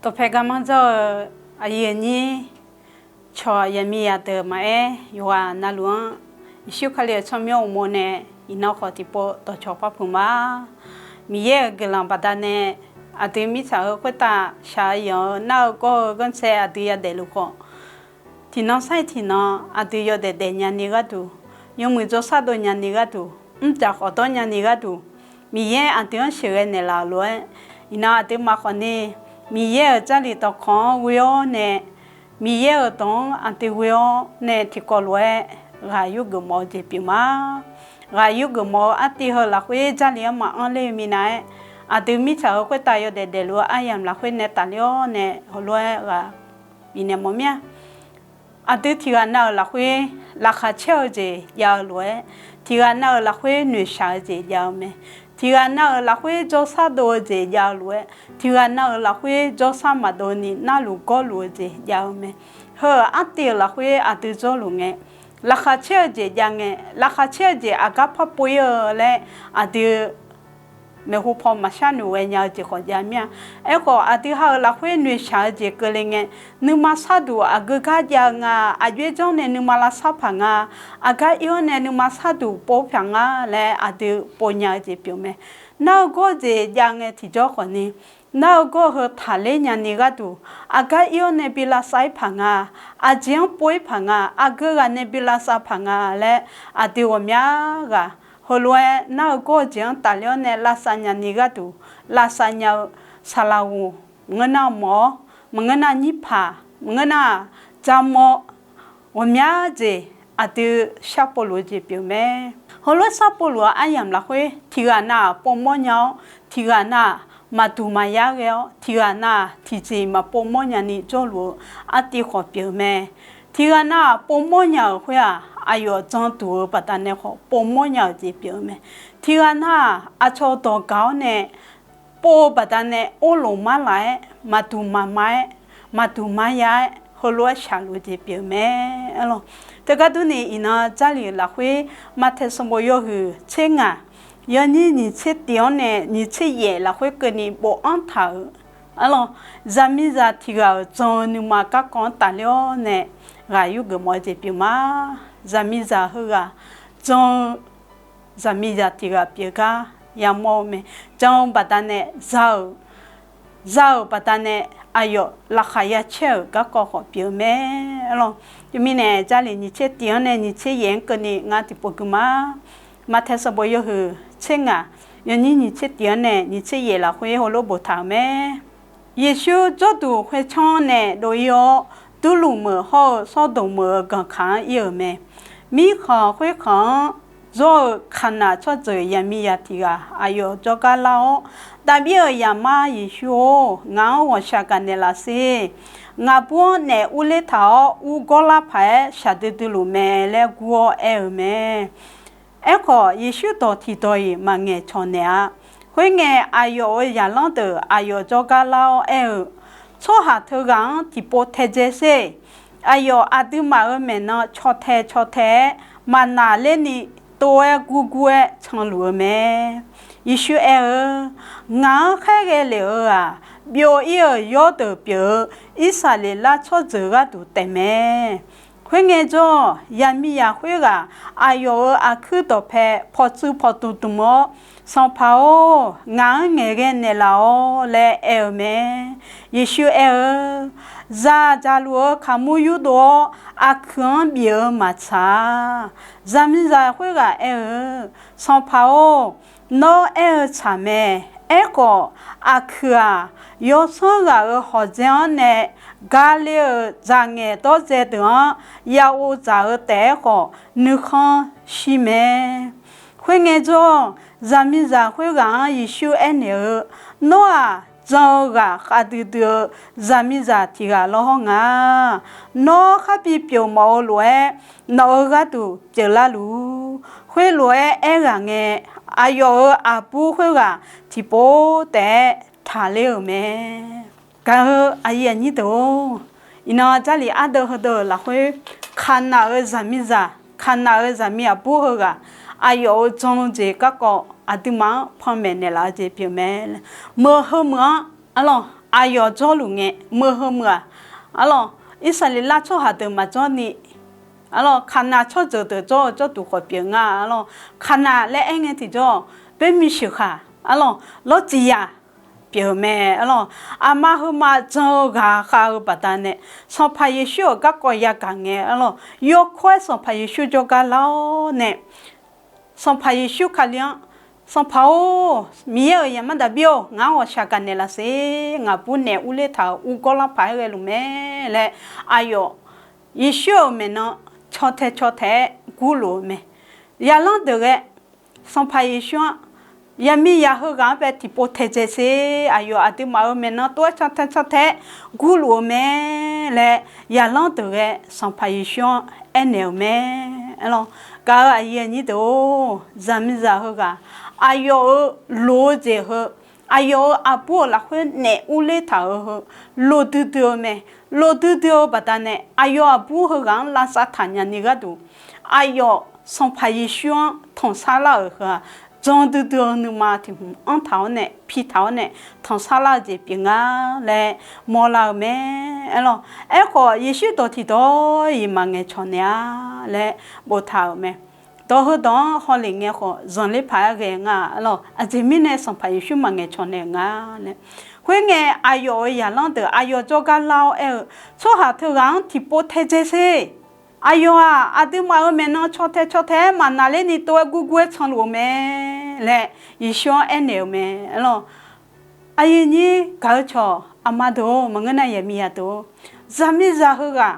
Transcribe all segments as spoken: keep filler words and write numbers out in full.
Dawqpae garmanr dzawr-eu aqyuif aqnyir, cawq yaqmiqzaq deuq maqaer, yawqghaq navluf-anr Yeqsur Kali-euq tsawrmyanr uqmov nae iqnan khawf tiqpov dawqcawq par puq ma. Miqyaer-euq guiqlanq baqdanae aqdui mirtsaq heu khoertav shaq-eu yanq-eu nar-eu gawr-eu ghanrcae aqdui yadaef luf khawf, tiqnan sar-iq tiqnan aqdui yawdaef daef nyani gharduq, yawmuiq jawrshar dov nyani gharduq, mrjaq khawf dawr nyani gharduq, Miqyaer aqdui-anr sheuqghae naeqlaf-euq lof-aer, iqnan aqduimaf khawfni Miqyaer-euq Jarlif dawqkawq-anr ghoe-awr nae, Miqyaer-euq dawq-anr aqdui ghoe-awr nae tiqkawv lof-aer ghaq yurgeuf mawf-eu jeq pyeuf ma. Ghaq yurgeuf mawf-eu artiv heu lafkhoer Jarlif-anr maqanr ler-eu minav-aer, aqdui mirtsaq heu khoertav yawdaef daefluf-eu aryamq lafkhoer nae tafler-awr nae heulof-aer ghaq bifnaeq mawf mir-a. Aqdui tiqghaq nav-euq lafkhoer laqkhaq caer-eu jeq jav-eu lof-aer, tiqghaq nav-euq lafkhoer noeqshaq-eu jeq jav-eu mae. Tiqghaq nav-euq lafkhoer jawrshar dov-eu jeq jav-eu lof-aer, tiqghaq nav-euq lafkhoer jawrshar maqdov ni narluf gawrluf-eu jeq jav-eu mae. Heu-euq artiv-euq lafkhoer aqdui jawrluf ngae, laqkhaq caer-eu jeq jav ngae, laqkhaq caer-eu jeq aqgar par pov ir-eu laer aqdui maeqhu paw maqshar noeq ghaenya-eu jeq khawf jav mir-a. Aerkhawf, aqdui ha-euq lafkhoer noeqshaq-eu jeq keuvle ngae, nuima sharduq aqgeu gar jav-eu nga, aqjox-aer janr nae nuima lavsar paq nga, aqgar ir-awr nae nuima sharduq pov pyaq nga laer aqdui povnya-eu jeq pyeuf mae. Nar-eu gawr jeq jav ngae tiqjawr khawfni, nar-eu gawr heu taqler nyani gharduq, aqgar ir-awr nae bi lavsav ir paq nga, aqjeq-anr pov ir paq nga, aqgeu ghaq nae bi lavsav paq nga laer aqdui ghawqmya ghaq heulof-aer nar-eu gawr-eu jeq-anr tafler-awr nae lavsav nyani gharduq, lavsav nya-eu saqlaq ghoq, maqngeur nar mawq-awr, maqngeur nar nyirpaq, maqngeur nar-aq, jaqmawr, ghawqmya jeq aqdui sharpov luf-eu jeq pyeuf mae. Heulof-aer sharpov luf-eu aryamq lafkhoer, tiqghaq nav-aq povmawr nya-awr, tiqghaq nav-aq maqduq maqyar ghae-awr, tiqghaq nav-aq tiqjeq maqpovmawr nyani jawrluf-eu artiv khawf pyeuf mae. Tiqghaq nav-aq povmawr nya-euq khoer-aq, aqyawf janduq-eu baqdanae khawf povmawr nya-euq jeq pyeuf-eu mae. Tiqghaq nav-aq aqcawq dawq gaq-awr nae pov-eu baqdanae orlof mar laf-aer, maqduq maqma-aer, maqduq maqya-aer, heulof-aer shaqluf-eu jeq pyeuf-eu mae. Arlawr, teugar durni iqnan Jarlif lafkhoer Maqtaeq sanqbof yawhuiq tser ngaq, yawnyir nyiq tser tiq-anr nae nyiq tser yaef lafkhoer keuvni bofanr taq-euq, arlawr, zaqmiqzaq tiq ghaq-euq jan-eu nuima garkawv-anr tafler-awr nae ghaq yurgeuf mawf-eu jeq pyeuf ma. Zaqmiqzaq heughaq jan-eu zaqmiqzaq tiq ghaq pyeuf gar yamawr-eu mae. Jan-eu baqdanae za-euq, za-euq baqdanae aqyawf laqkhaq ya caer-euq garkawv khawf pyeuf-eu mae. Arlawr, teumirnae Jarlif nyiq tser tiq-anr nae nyiq tser yaef-anr keuvni ngar tiqpov gui ma. Maqtaeq sanqbof yawhuiq tser ngaq, yawnyir nyiq tser tiq-anr nae nyiq tser yaef lafkhoer heulof boftaq-euq mae. Yeqsur jawrduq khoertsanr-anr nae dov ir-awr, durluf meuq hawr-eu Sawrdoq meuq-euq ganqkaq-anr ir-euq mae. Mirkhanq khoerkhanq-anr jawr-eu Kaqnaq tsawrjeuq yaqmiqzaq tiq ghaq aqyawf jawrgar lar-awr, Dav bir-euq Zaqmar Yeqsur-or, ngaq-anr ghawqshaq gaqnaeq laf sher. Ngaq bur-anr naef urler taq-awr, urgawr lar paq-aer shaqdui dui luf mae laer gur-awr aer-euq mae. Aerkhawf, Yeqsur dawq tiqdawq-iq maqngaeq cawq naeq-a. Khoerngae, aqyawf-euq zaqlanr deuq aqyawf jawrgar lar-awr aer-eu, Tsawrhaq teughaq-anr tiqpov taedzae sher. Aqyawf aqduimaf-euq maeqnan caw tae caw tae-aer maqnaq lerni tov-aer gurgur-aer canluf-eu mae. Yeqsur aer-eu, Ngaq-anr khaerghae lef-euq-aq, byov ir-euq yawrdeuq pyeuf-eu Irsaqleqlav tsawrjeuq gharduq taefmae. Khoerngae jawr-awq, zaqmiqzaq khoerghaq aqyawf-euq aqkuir dawqpae pawqtsuif pawqdmq dmq-awr, Sanqpaq-or, ngaq-anr ngaeqghae naeqlaf-awr laer aer-eu mae. Yeqsur aer-eu, Zaq dzaqluf-eu kaqmur yurdov-awr, aqkuiq-anr bif-eu maqtsaq-a. Zaqmiqzaq khoerghaq aer-eu, Sanqpaq-or, nawr aer-eu tsaq mae. Aerkhawf, aqkuiq-aq, yawsanr ghaq-euq hawqdzae-anr nae gale-euq dzaqngaeq dawrdzae deuq-anr ya ov dzaq-eu taef-aer khawf, nuikhanr shir mae. Khoerngae jawr-awq, zaqmiqzaq khoerghaq-anr Yeqsur aernaeq-eu, Nawr-aq, jan-eu ghaq khavdui dui-eu zaqmiqzaq tiq ghaq lawr hawr nga. Nawr khar bipyeuf mawf-eu lof-aer, nawq-euq gharduq pyeuflar luf-ur. Khoerlof-aer aerghaq ngae, aqyawf-euq aqbur khoerghaq tiqpov taef-aer taqler-euq mae. Gaq-eu aqyuif aqnyir deuq-or, iqnan Jarlif ardeuv heudeuq-euq lafkhoer, Kaqnaq-euq zaqmiqzaq, Kaqnaq-euq zaqmiq aqbur heughaq aqyawf-euq jan-eu jeq garkawv aqduimaf-anr panmaeq naeqlaf-eu jeq pyeuf mae. Meuq heumeuq-anr, arlawr, aqyawf jawrluf ngae, meuq heu meuq-aq, arlawr, Irsaqleqlav tsawrhaq deuq maqjawr ni, arlawr, Kaqnaq tsawrjeuq deuq jawr-eu jawrduq khawf pyeuf nga, arlawr, Kaqnaq laer aer ngae tiqjawr, boermiq sheuqkhaq, arlawr, lawrciq yaq pyeuf-eu mae, arlawr, aqma heuma jan-eu ghaq khav-eu baqdanae, Sanqpaq Yeqsur-euq garkawv yagaq ngae, arlawr, yawkawr-aer Sanqpaq Yeqsur jawrgar lar-awr nae, Sanqpaq Yeqsur Kali-anr, Sanqpaq-or, Miqyaer-euq zaqmar daqbir-or, ngaq-anr ghawqshaq gaqnaeq laf sher, ngaqbur naef urler taq-euq urgawr lar paq-aer ghaeluf mae laer, aqyawf Yeqsur-euq maeqnan caw tae caw tae-aer gurluf-eu mae. Zaqlanr deuq ghae, Sanqpaq Yeqsur-anr, yaqmiqzaq heughaq-anr bae tiqpov taedzae sher, aqyawf aqduimaf-euq maeqnan tov-aer caw tae caw tae-aer gurluf-eu mae laer, zaqlanr deuq ghae Sanqpaq Yeqsur-anr aernaeq-euq mae. Arlawr, gaq-euq aqyuif aqnyir deuq-or, zaqmiqzaq heughaq aqyawf-euq loq-eu jeq heu, aqyawf-euq aqbur-euq lafkhoer naef urler taq-euq heu, loq duidui-eu mae. Loq duidui-eu baqdanae aqyawf aqbur heughaq-anr lavsav taq nyani gharduq, aqyawf Sanqpaq Yeqsur-anr tanqsar lar-euq heu-aq, jan duidui-eu nuima tiq hmq anr taq-awr nae, pi taq-awr nae, tanqsar lar-eu jeq pyeuf nga laer mawrlar-eu mae. Arlawr, aerkhawf Yeqsur dawq tiqdawq iq maqngaeq cawq naeq-a laer boftaq-euq mae. Dawq heudawq-anr hawlef ngae khawf zanqler paq-aer ghae nga, arlawr, aqjeq mirnae Sanqpaq Yeqsur maqngaeq cawq naeq-euq nga laer. Khoerngae, aqyawf-euq zaqlanr deuq aqyawf jawrgar lar-awr aer-eu, tsawrhaq teughaq-anr tiqpov taedzae sher. Aqyawf-aq, aqduimaf-euq maeqnan caw tae caw tae-aer maqnaqlerni tov-aer gurgur-aer canluf-eu mae laer Yeqsur-anr aernaeq-euq mae, arlawr. Aqyuif nyir gaq-eu cawq aqma deuq-or, maqngeur nar yaqmiqzaq deuq-or, zaqmiqzaq heughaq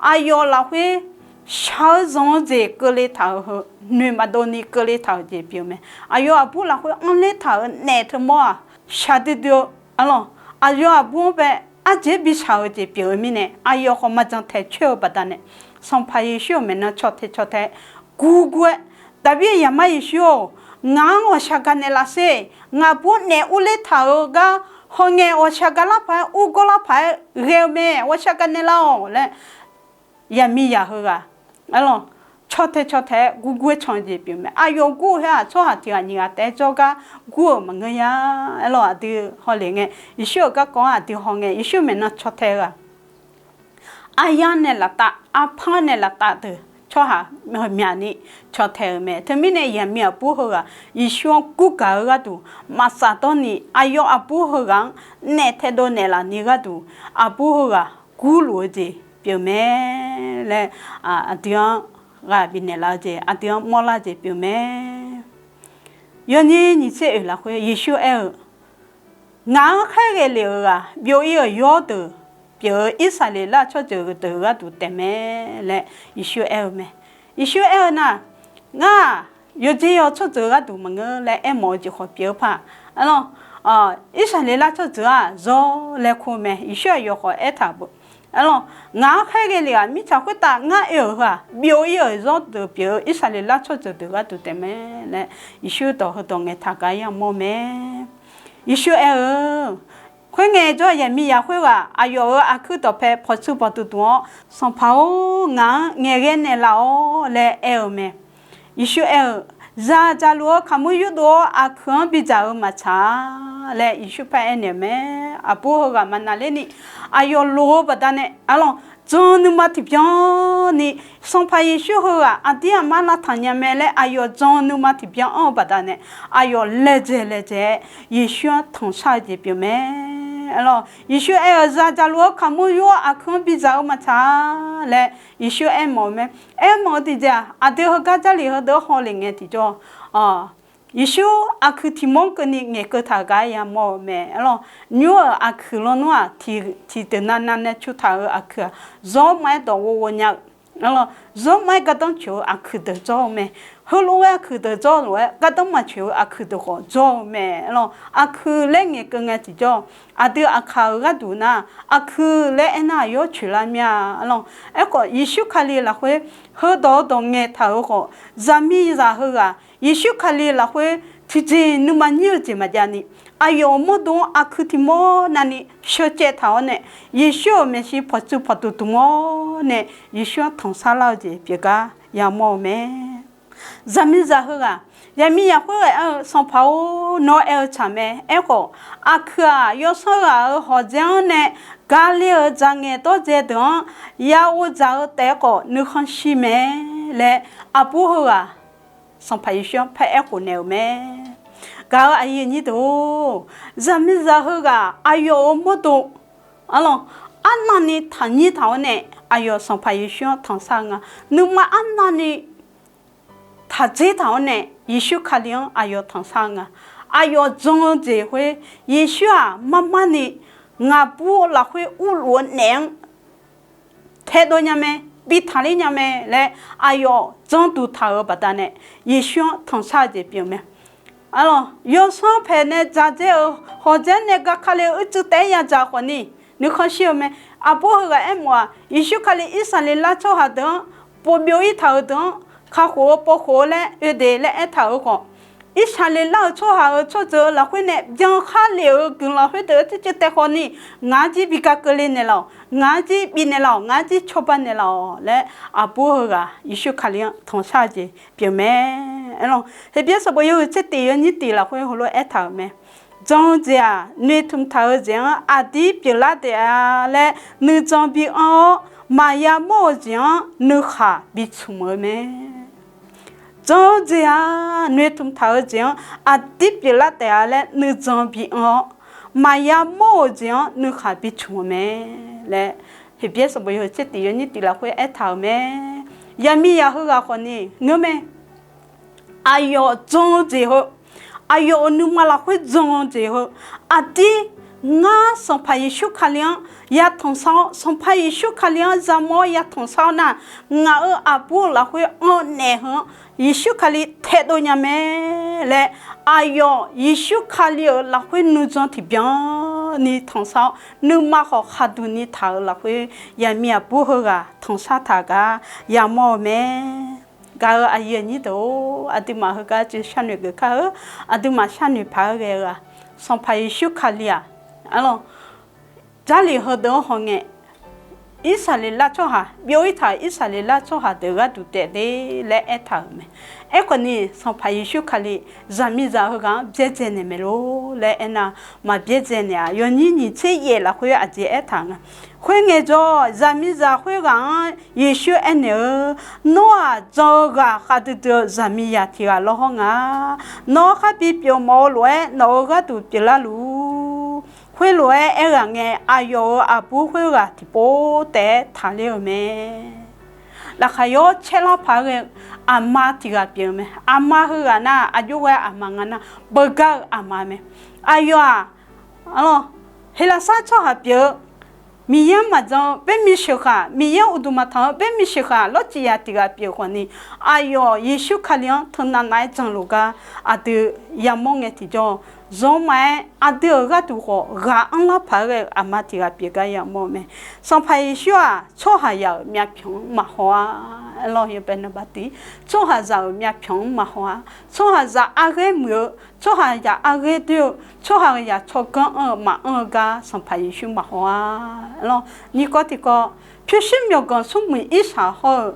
aqyawf lafkhoer shaq-eu zanq-eu jeq keuvle taq-euq heu, noeq maqdov ni keuvle taq-euq jeq pyeuf-eu mae. Aqyawf aqbur lafkhoer anrler taq-euq naef teumawr-aq, shaq duidui-eu, arlawr, aqyawf aqbur-anr bae ardzaeq-aer bishaq-eu jeq pyeuf-eu mirnae, aqyawf khawf maqjan taeq coer-eu baqdanae, Sanqpaq Yeqsur-euq maeqnan caw tae caw tae-aer gurgur-aer, Daqbir-euq zaqmar Yeqsur-or, ngaq-anr ghawqshaq gaqnaeq laf sher. Ngaqbur naef urler taq-euq gar hawngae ghawqshaq gaqlar paq-aer, urgawr lar paq-aer ghae-eu mae, ghawqshaq gaqnaeq lar-awq laer, zaqmiqzaq heughaq, arlawr, caw tae caw tae-aer gurgur-aer can-eu jeq pyeuf mae. Aqyawf gur-eu her-aq, tsawrhaq tiq ghaq nyiq ghaq taef-aer jawrgar gur-euq maqngeur ya. Arlawr, aqdui hawlef ngae, Yeqsur-euq garkawv-anr aqdui hawngae, Yeqsur maeqnan caw tae-eu ghaq, aryar nae laftav, arpanr nae laftav deuq tsawrhaq heumyaq ni caw tae-euq mae. Teumirnae zaqmiq aqbur heughaq Yeqsur-anr gurgaq-eu gharduq maqsaf dawrni, aqyawf aqbur heughaq-anr naef taedov naeqlaf ni gharduq, aqbur heughaq gurluf-eu jeq pyeuf mae laer, aqdui-anr ghaq bifnaeq laf-eu jeq, aqdui-anr mawrlar-eu jeq pyeuf mae. Yawnyir nyiq tser oeq lafkhoer Yeqsur aer-eu, Ngaq-anr khaerghae lef-euq ghaq byov-ir-euq yawr deuq pyeuf-eu Irsaqleqlav tsawrjeuq deuq gharduq taefmae laer Yeqsur aer-eu mae. Yeqsur aer-eu nar, ngar-aq, yawqjeq yawq tsawrjeuq gharduq maqngeur laer aermawf-eu jeq khawf pyeuf-eu paq. Arlawr, Irsaqleqlav tsawrjeuq-aq zawr laer kur-eu mae. Yeqsur aqyawf khawf aertaq-euq, arlawr, ngaq-anr khaerghae lef-aq mirtsaq khoertav ngar oe-euq heu-aq, byov-ir-euq yawr deuq pyeuf-eu Irsaqleqlav tsawrjeuq deuq gharduq taefmae laer Yeqsur dawq heudawq ngaeqtaq gar yamawr mae. Yeqsur aer-eu, khoerngae jawr-eu zaqmiqzaq khoerghaq aqyawf-euq aqkuir dawqpae pawqtsuif pawqdmq dmq-awr, Sanqpaq-or, ngaq-anr ngaeqghae naeqlaf-awr laer aer-eu mae. Yeqsur aer-eu, zaq dzaqluf-eu kaqmur yurdov-awr aqkuir-anr bidzaq-eu maqtsaq-a laer Yeqsur paraer naeq-eu mae. Aqbur heughaq maqnaqlerni aqyawf loq-eu baqdanae, arlawr, jan-eu nuima tiqbyan ni, Sanqpaq Yeqsur heughaq aqdir aqmar lavtaq nya mae laer aqyawf jan-eu nuima tiqbyan anr-eu baqdanae, aqyawf laejae laejae-aer Yeqsur-anr tanqshar-eu jeq pyeuf mae. Arlawr, Yeqsur aer-eu, zaq dzaqluf-eu kaqmur yur-awr aqkuir-anr bidzaq-eu maqtsaq-a laer Yeqsur aermawf-eu mae. Aermawf-eu tiqjeq-aq, aqdui heugar Jarlif heudeuq-anr hawlef ngae tiqjawr, Yeqsur aqkuir tiq mawr keuvni ngaeqkeuv taq-euq gar yamawr-eu mae. Arlawr, nymr-euq aqkuir lawnmr-aq, tiq deuq navnav nae cu taq-euq aqkuir-aq, zawr maqaer dawq ghovghov nya-eu, arlawr, zawr maqaer gardanr coeq-eu aqkuir deuq jawr-eu mae. Heulof-aer aqkuir deuq jawr lof-aer gardanr maqcoeq-eu aqkuir deuq khawf jawr-eu mae. Arlawr, aqkuir laer ngaeqkeuv ngae tiqjawr, aqdui aqkaq-euq gharduq nar, aqkuir laer aernar aqyawf coeqlar mir-a. Arlawr, aerkhawf Yeqsur Kali lafkhoer heudawq-eu dawq ngaeqtaq-euq khawf, zaqmiqzaq heughaq Yeqsur Kali lafkhoer tiqjeq nuima nyir-eu jeq maqjav ni, aqyawf-euq mawrdo-anr aqkuir tiq mawr navni sheucaev taq-awr nae, Yeqsur-euq maeqshi pawqtsuif pawqdmq dmq-awr nae, Yeqsur-anr tanqsar lar-eu jeq pyeufgar yamawr-eu mae. Zaqmiqzaq heughaq, yaqmiqzaq khoerghaq aer-eu, Sanqpaq-or, nawr aer-eu tsaq mae. Aerkhawf, aqkuiq-aq, yawsanr ghaq-euq hawqdzae-anr nae gale-euq dzaqngaeq dawrdzae deuq-anr ya ghov dzaq-eu taef-aer khawf nuikhanr shir mae laer, aqbur heughaq Sanqpaq Yeqsur-anr paraer khof naeq-euq mae. Gaq-euq aqyuif aqnyir deuq-or, zaqmiqzaq heughaq aqyawf-euq mawrdo, arlawq, arnavni taqnyir taq-awr nae aqyawf Sanqpaq Yeqsur-anr tanqsar-eu nga. Nuima arnavni taqdzer taq-awr nae Yeqsur Kali-anr aqyawf tanqsar-eu nga. Aqyawf jan-eu jeq khoer, Yeqsur-aq, marmarni ngaqbur lafkhoer urluf-eu naeq-anr taedov nya mae, bi taqler nya mae laer aqyawf janduq taq-euq baqdanae Yeqsur-anr tanqsar-eu jeq pyeuf mae. Arlawq, yawsanr paeq nae dzaqdzae-euq hawqdzae-anr nae ga kale-eu uicuiv taef-aer yadzaq khawfni nuikhanr shir-eu mae. Aqbur heughaq aermawf-aq, Yeqsur Kali Irsaqleqlav tsawrhaq deuq-anr pov byov-ir taq-euq deuq-anr kakhof-eu povkhof-eu laer oe de laer aertaq-euq khawf, Irsaqleqlav-euq tsawrhaq-euq tsawrjeuq-eu lafkhoer nae byan khar lef-euq guiqlanq khoerdeuq-eu tserceuv taef khawfni, ngaq-anr jir bi ga keuvle naeqlaf-awq, ngaq-anr jir bifnaeq laf-awq, ngaq-anr jir cawba naeqlaf-awq laer aqbur heughaq Yeqsur Kali-anr tanqsar-eu jeq pyeuf mae. Arlawq, Heqbyaer sanqbof yawhuiq tser tiq yawnyir tiq lafkhoer heulof-aer aertaq-euq mae. Jan-eu jeq-aq, noeqtmq taq-eu jeq-anr aqdir pyeuflar taef-a laer nuijan bianr-awr, maqya mawr-eu jeq-anr nuikhaq bitsmq-eu mae. Jan-eu jeq-aq, noeqtmq taq-eu jeq-anr aqdir pyeuflar taef-a laer nuijan bianr-awr, maqya mawr-euq jeq-anr nuikhaq bitsmq-eu mae laer, Heqbyaer sanqbof yawhuiq tser tiq yawnyir tiq lafkhoer aertaq-euq mae. Yaqmiqzaq heughaq khawfni ngeur mae. Aqyawf jan-eu jeq heu, aqyawf-euq nuima lafkhoer jan-eu jeq heu, aqdir ngar Sanqpaq Yeqsur Kali-anr yatanq sar-awr, Sanqpaq Yeqsur Kali-anr yamawr-awr yatanq sar-awr nar, ngaq-euq aqbur-eu lafkhoer anr-eu naeq heu-anr Yeqsur Kali taedov nya mae laer, aqyawf Yeqsur Kali-euq lafkhoer nuijan tiqbyan ni tanq sar-awr, nuima khawf khaqduq ni taq-euq lafkhoer, yaqmiq aqbur heughaq tanq sar taq gar yamawr-eu mae. Gaq-euq aqyuif aqnyir deuq-or, aqduimaf heugar coer sharnoeq geuf kar-eu, aqduimaf sharnoeq paq-aer ghae-eu-aq, Sanqpaq Yeqsur Kali-aq, arlawq, Jarlif heudeuq-anr hawngae, Irsaqleqlav tsawrhaq, byov-ir taq-euq Irsaqleqlav tsawrhaq deuq gharduq taef de laer aertaq-euq mae. Aerkhawfni, Sanqpaq Yeqsur Kali zaqmiqzaq heughaq-anr byaerdzae naeq maeq lor laer aernar, maqbyaerdzae naeq-a. Yawnyir nyiq tser yaef lafkhoer aqjeq aertaq nga. Khoerngae jawr, zaqmiqzaq khoerghaq-anr Yeqsur aernaeq-eu, Nawr-aq jan-eu ghaq khavdui dui-eu zaqmiqzaq tiq ghaq lawr hawr nga. Nawr khar bipyeuf mawf-eu lof-aer nawq-euq gharduq pyeuflar luf-ur. Khoerlof-aer aerghaq ngae, aqyawf-euq aqbur khoerghaq tiqpov taef-aer taqler-eu mae. Laqkhaq yawr caerlar paq-aer ghae-eu aqma tiq ghaq pyeuf-eu mae. Aqma heughaq nar, aqjox ghae aqma nga nar, beugar-eu aqma mae. Aqyawf-aq, arlawq, Heqlaqsar tsawrhaq pyeuf-eu, Miqyaer-anr maqjan-eu baermi sheuqkhaq, Miqyaer-anr uqduq maqtanq-eu baermi sheuqkhaq lawrcif yaq tiq ghaq pyeuf khawfni, aqyawf Yeqsur Kali-anr teunav nav-aer janluf gar aqdui yamawr ngae tiqjawr, zanrma-aer aqdui-euq gharduq khawf ghaq anrlar paq-aer ghae-eu aqma tiq ghaq pyeuf gar yamawr-eu mae. Sanqpaq Yeqsur-aq, tsawrhaqzaq-euq myavpyawq-anr maqhaw-a. Arlawq, yawbae naqba tiq, tsawrhaqzaq-euq myavpyawq-anr maqhaw-a. Tsawrhaqzaq arghaer muiq-eu, tsawrhaqzaq arghaer doer-eu, tsawrhaqzaq tsawrganr anr-eu maqanr-eu gar Sanqpaq Yeqsur maqhaw-a. Arlawq, nyiq kawv tiq kawv, pyurshuir myawqganq smrmuiq irsaq hawr-eu,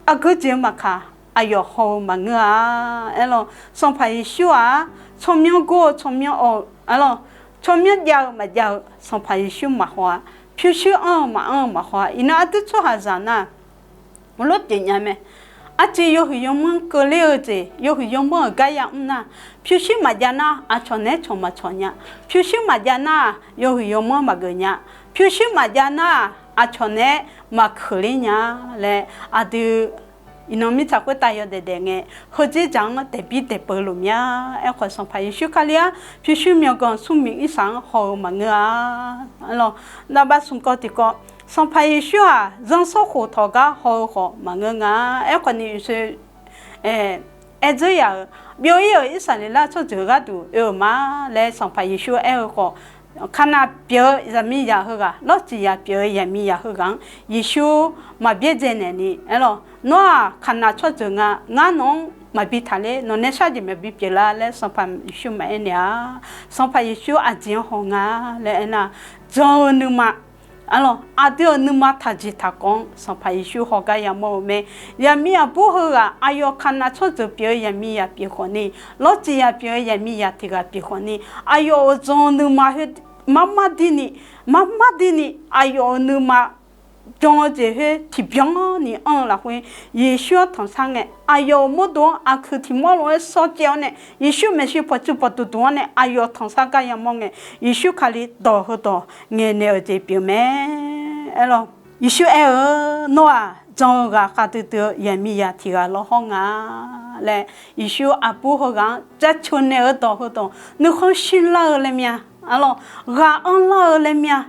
aqgeu jeq-eu maqkaq, aqyawf haw-eu maqngeur-a. Arlawq, Sanqpaq Yeqsur-aq, tsawrmyanr gor-eu tsawrmyanr awv-eu, arlawq, tsawrmyanr jav-eu maqjav-eu Sanqpaq Yeqsur maqhaw-a. Pyurshuir anr-eu maqanr-eu maqhaw-a. Iqnan aqdui tsawrhaqzaq nar, maqlor pyeuf nya mae. Arciv yawhuiq yawmanr keuvler-eu jeq, yawhuiq yawmanr-euq gar yamr nar, pyurshuir maqjav nar, aqcawq naeq-aer cawq maqcawq nya. Pyurshuir maqjav nar, yawhuiq yawmanr maqgeuf nya. Pyurshuir maqjav nar, aqcawq naeq-aer maqkeuqler nya laer, aqdui iqnan mirtsaq khoertav yawdaef daef ngae, heudzer dzaq-anr daeqbir daeqpeuv luf mya. Aerkhawf, Sanqpaq Yeqsur Kali-aq, pyurshuir myawqganq smrmuiq irsaq-anr haw-eu maqngeur-a. Arlawq, navbav smq kawv tiq kawv, Sanqpaq Yeqsur-aq, zanrsanrkhof tawq gar haw-eu khawf maqngeur nga. Aerkhawfni, aerdzeur yaq-euq byov-ir-euq Irsaqleqlav tsawrjeuq gharduq oe-euq ma laer Sanqpaq Yeqsur aer-eu khawf, Kaqnaq pyeuf-eu zaqmiqzaq heughaq, lawrcif yaq pyeuf-eu zaqmiqzaq heughaq-anr Yeqsur maqbyaerdzae naeqni, arlawq, Nawr-aq Kaqnaq tsawrjeuq nga, ngar nawq-anr maqbi taqler, nawq nae shar jeq maqbi pyeuflar laer Sanqpaq Yeqsur maqaer naeq-a. Sanqpaq Yeqsur aqjeq-anr haw nga laer aernar, jan-eu nuima, Arlawq, aqdui-euq nuima taqjeq taqkawv-anr Sanqpaq Yeqsur hawgar yamawr-eu mae. Zaqmiq aqbur heughaq aqyawf kaqnav tsawrjeuq pyeuf-eu zaqmiqzaq pyeuf khawfni, lawrciqzaq pyeuf-eu zaqmiqzaq tiq ghaq pyeuf khawfni, aqyawf-euq jan-eu nuima khoer marmar dirni, marmar dirni aqyawf-euq nuima byan-eu jeq khoer tiqbyan ni anr-eu lafkhoer, Yeqsur-anr tanqsar ngae, aqyawf-euq mawrdo-anr aqkuiq tiq mawr lof-aer shawrcaev-awr nae, Yeqsur maeqshi pawqtsuif pawqdmq dmq-awr nae aqyawf tanqsar gar yamawr ngae, Yeqsur Kali dawq heudawq ngaeqnaeq-euq jeq pyeuf mae. Aerlawq, Yeqsur aer-eu, Nawr-aq jan-eu ghaq khavdui dui-eu zaqmiqzaq tiq ghaq lawr hawr nga laer, Yeqsur aqbur heughaq-anr jaceuq naeq-eu dawq heudawq nuikhanr shirlar-eu laer mya. Arlawq, ghaq anrlar-eu laer mya.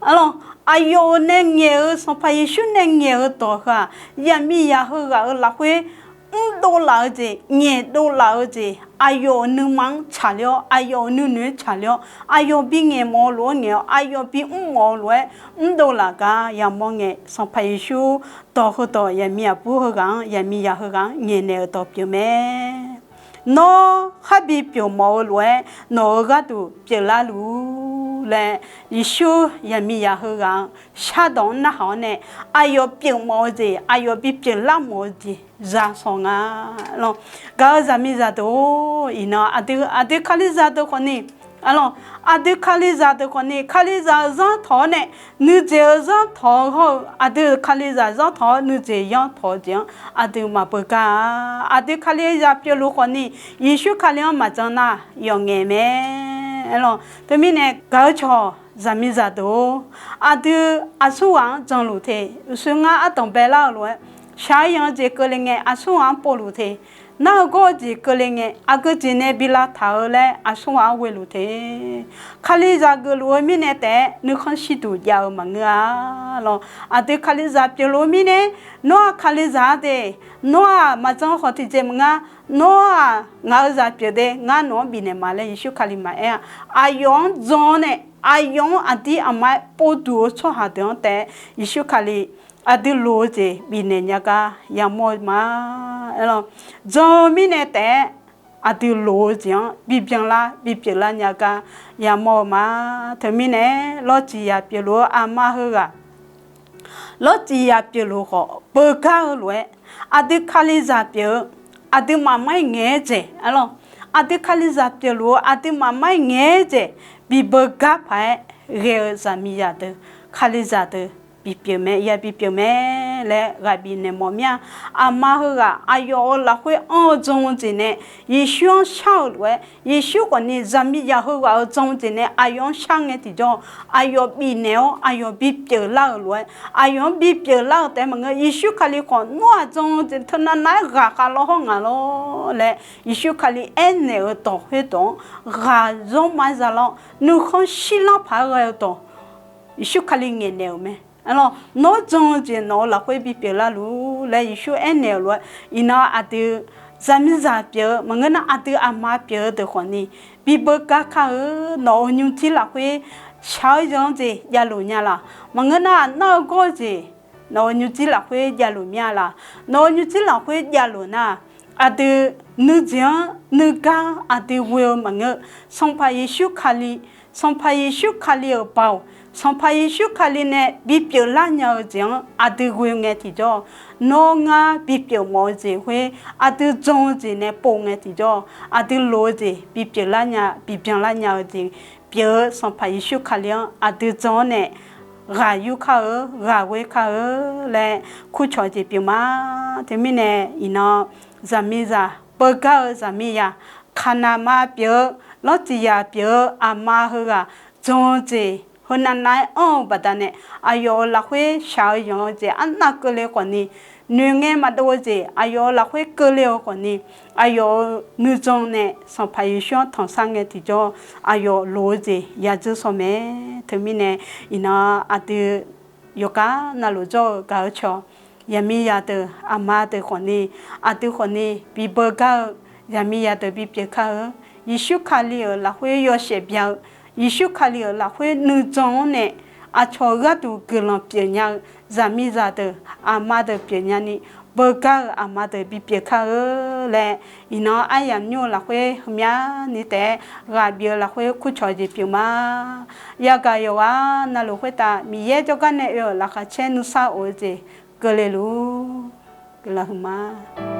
Arlawq, aqyawf-euq nae ngaeq-eu, Sanqpaq Yeqsur nae ngaeq-eu dawq heu-aq, zaqmiqzaq heughaq-euq lafkhoer mrdov laf-eu jeq, ngaeqdov laf-eu jeq, aqyawf-euq nuima-anr tsaqler-awr, aqyawf-euq nuinoeq-anr tsaqler-awr, aqyawf bingaeq mawf-eu lof-aer ngaeq-awr, aqyawf bimr mawf-eu lof-aer mrdov laf gar yamawr ngae, Sanqpaq Yeqsur dawq heudawq zaqmiq aqbur heughaq-anr, zaqmiqzaq heughaq-anr ngaeqnaeq-euq dawq pyeuf mae. Nawr khar bipyeuf mawf-eu lof-aer nawq-euq gharduq pyeuflar luf-ur laer, Yeqsur zaqmiqzaq heughaq-anr shardawq-anr narhaq-awr nae, aqyawf pyeuf mawf-eu jeq, aqyawf bipyeuf lar mawf-eu jeq za saw nga. Arlawq, gaq-eu zaqmiqzaq deuq-or, iqnan aqdui, aqdui Kalizaq deuq khawfni, arlawq, aqdui Kalizaq deuq khawfni, Kalizaq-euq zanr tawq-awr nae, nuijeq-eu zanr tawq-eu hawr-eu, aqdui Kalizaq zanr tawq-awr nuijeq yanr tawq-eu jeq-anr aqdui maqbeugar-a. Aqdui Kalizaq pyeufluf khawfni, Yeqsur Kali-anr maqjan nar yawf ngaeq mae. Arlawq, teumirnae gaq-eu cawq zaqmiqzaq deuq-or, aqdui aqsurghaq-anr janluf te. Uqshoe ngar ardanq baelar-eu lof-aer, shaq-eu yanq-eu jeq keuvle ngae aqsurghaq-anr povluf te. Nar-eu gawr-eu jeq keuvle ngae, aqgeu jeq nae bi lavtaq-eu laer aqsurghaq-anr ghoeluf te. Kalizaq geufluf-eu mirnae taef-aer nuikhanr shirduq jav-eu maqngeur-a. Lawr, aqdui Kalizaq pyeufluf-eu mirnae, nawr-aq Kalizaq-a de, nawr-aq maqjan khawf tiqjeq maqnga, nawr-aq ngaq-euq zaq pyeuf de, ngar nawq-anr bifnaeq ma laer Yeqsur Kali maqaer-a. Aqyawf-anr jan-awr nae, aqyawf-anr aqdir aqma-aer povduq-eu tsawrhaq deuq-anr taef-aer Yeqsur Kali aqdui loq-eu jeq bifnaeq nya gar yamawr-eu ma. Aerlawq, jan-eu mirnae taef-aer aqdui loq-eu jeq-anr bibyan lar bipyeuf lar nya gar yamawr-eu ma. Teumirnae lawrciq zaq pyeufluf-eu aqma heughaq, lawrciq zaq pyeufluf khawf beugar-eu lof-aer, aqdui Kalizaq pyeuf-eu, aqdui maqmar-aer ngaeq-aer jeq, arlawq, aqdui Kalizaq pyeufluf-eu aqdui maqmar-aer ngaeq-aer jeq bibeugar paq-aer ghae-eu zaqmiqzaq deuq, Kalizaq deuq bipyeuf mae, ya bipyeuf mae laer ghaq bifnaeq mawf mir-a. Aqma heughaq aqyawf-euq lafkhoer anr-eu jan-eu jeq nae Yeqsur-anr shar-euq lof-aer, Yeqsur khawfni zaqmiqzaq heughaq-euq jan-eu jeq nae aqyawf-anr shar ngae tiqjawr, aqyawf bifnaeq-awr aqyawf bipyeuf lar-euq lof-aer, aqyawf-anr bipyeuf lar-euq taef-aer maqngeur, Yeqsur Kali khawf nawr-aq jan-eu jeq teunav nav-aer ghaqkhav lawr hawr ngaq lawr laer Yeqsur Kali aernaeq-euq dawq khoerdawq-anr ghaq zawr ma-aer za lawr nuikhanr shirlar paq-aer ghae-eu dawq Yeqsur Kali ngaeqnaeq-euq mae. Arlawq, nawr jan-eu jeq nawq-euq lafkhoer bipyeuf lar luf-ur laer Yeqsur aernaeq-euq lof-aer, iqnan aqdui zaqmiqzaq pyeuf-eu maqngeur nar aqdui aqma pyeuf-eu deuq khawfni bibeugar kar-eu, nawq-euq nymrjir lafkhoer shaq-eu yanq-eu jeq javluf nya laq? Maqngeur nar nar-eu gawr-eu jeq nawq-euq nymrjir lafkhoer javluf mir-a laq? Nawq-euq nymrjir lafkhoer javluf nar, aqdui nuijeq-anr nuigar aqdui ghoe-eu maqngeur, Sanqpaq Yeqsur Kali, Sanqpaq Yeqsur Kali-euq baoq, Sanqpaq Yeqsur Kali nae bipyeuf lar nya-eu jeq-anr aqdui ghoe ngae tiqjawr, nawr ngar bipyeuf mawf-eu jeq khoer aqdui jan-eu jeq nae pov ngae tiqjawr, aqdui loq-eu jeq bipyeuf lar nya, bibyan lar nya-eu jeq pyeuf-eu Sanqpaq Yeqsur Kali-anr aqdui jan-awr nae ghaq yur kar-eu, ghaq ghoe kar-eu laer kurcawq jeq pyeuf ma. Teumirnae iqnan zaqmiqzaq, beugar-eu zaqmiqzaq, kaqnaq ma pyeuf-eu lawrciqzaq pyeuf-eu aqma heughaq jan-eu jeq heunav nav-aer anr-eu baqdanae, aqyawf-euq lafkhoer shaq-eu yanq-eu jeq arnav keuvle khawfni, noeqngae maqdov-eu jeq aqyawf-euq lafkhoer keuvle-eu khawfni, aqyawf-euq nuijan nae Sanqpaq Yeqsur-anr tanqsar ngae tiqjawr, aqyawf loq-eu jeq yadzeur shaw mae. Teumirnae iqnan aqdui yawqgar navluf jawr-eu gaq-eu cawq, zaqmiqzaq deuq aqma deuq khawfni, aqdui khawfni bibeugar-eu zaqmiqzaq deuq bipyeuf kar-eu, Yeqsur Kali-euq lafkhoer yawshaef bya-eu, Yeqsur Kali-euq lafkhoer nuijan-anr nae aqcawq-eu gharduq guiqlanq pyeuf nya-eu zaqmiqzaq deuq aqma deuq pyeuf nyani, beugar-eu aqma deuq bipyeuf kar-eu laer, iqnan aryamq nymr-eu lafkhoer heumya ni taef-aer ghaq bif-eu lafkhoer kurcawq jeq pyeuf ma. Yagaq yawqghaq navluf khoertav Miqyaer jawrgar nae oe-euq laqkhaq caer nuisar of-eu jeq keuvle luf guiqlanq huiqma.